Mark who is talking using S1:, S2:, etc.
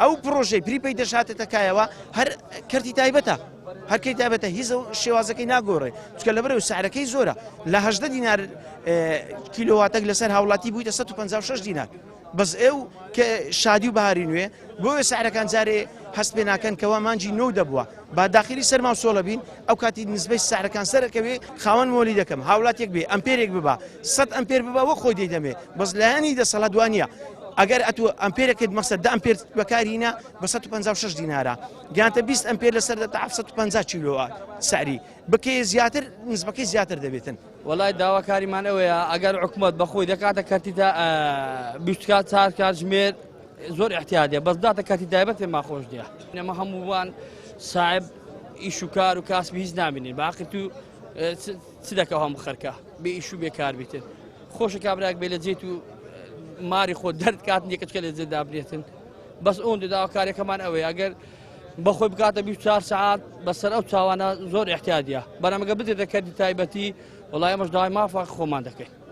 S1: ئەو پرۆژەی prepaid ەش هاتێتە کایەوە هەر کەرتی تایبەتە هەر کەی تایبەتە هیچ شێوازەکەی ناگۆڕێ چکە لەبەرەوە سعرەکەی زۆرە لە 18 دینار کیلۆواتەک لەسەر هاوڵاتی بوویتە 156 دینار بەس ئێو کە شادی و بەهاری نوێ بۆیە سعرەکان جارێ هەست پێ ناکەن کەوا مانجی نۆ دەبووە با داخلی سەرما و سۆڵە بین ئەو کاتی نسبەی سعرەکان سەرەکەوێ خاوەن مۆلی دەکەم هاوڵاتێک بێ ئەمپێرێک ببا 100 ئەمپێر ببا وەک خۆی دەیدەمێ بەس لایەنی دەسەڵات وانە ئەگەر ئەتو ئەمپێرەکەت مەسە دە ئەمپێر بەکارینە بە 156 دینارە گیانتە 20 ئەمپێر لەسەر دەتا 750 کیلۆوات سعری بکەی زیاتر نسبەکەی زیاتر دەبێتن.
S2: وەڵای داواکاریمان ئەوەیە ئەگەر حکومەت بەخۆی دەکاتە کەرتی تا 24 چار کاتژمێر زۆر احتیادە بەس داتە کەرتی تایبەت پێمان خۆش نییە ئێمە هەمووان ساحب ئیش و کار و کاسبی هیچ نامینین باقی تو چ دەکە هەموو خەرکە بێ ئیش و بێکار بیتن خۆشە کابراک بێ لە جێت و ماری خۆ دەرد کات نییە کەچکە لە جێ دابنێتن بەس ئەوەندە داواکاریەکەمان ئەوەیە ئەگەر بەخۆی بکاتە 24 سەعات بەسەر ئەو چاوانە زۆر احتیادیە بەرامەگە بدرێتە کەرتی تایبەتی وڵای ئەمەش داوای مافە خۆمان دەکەین.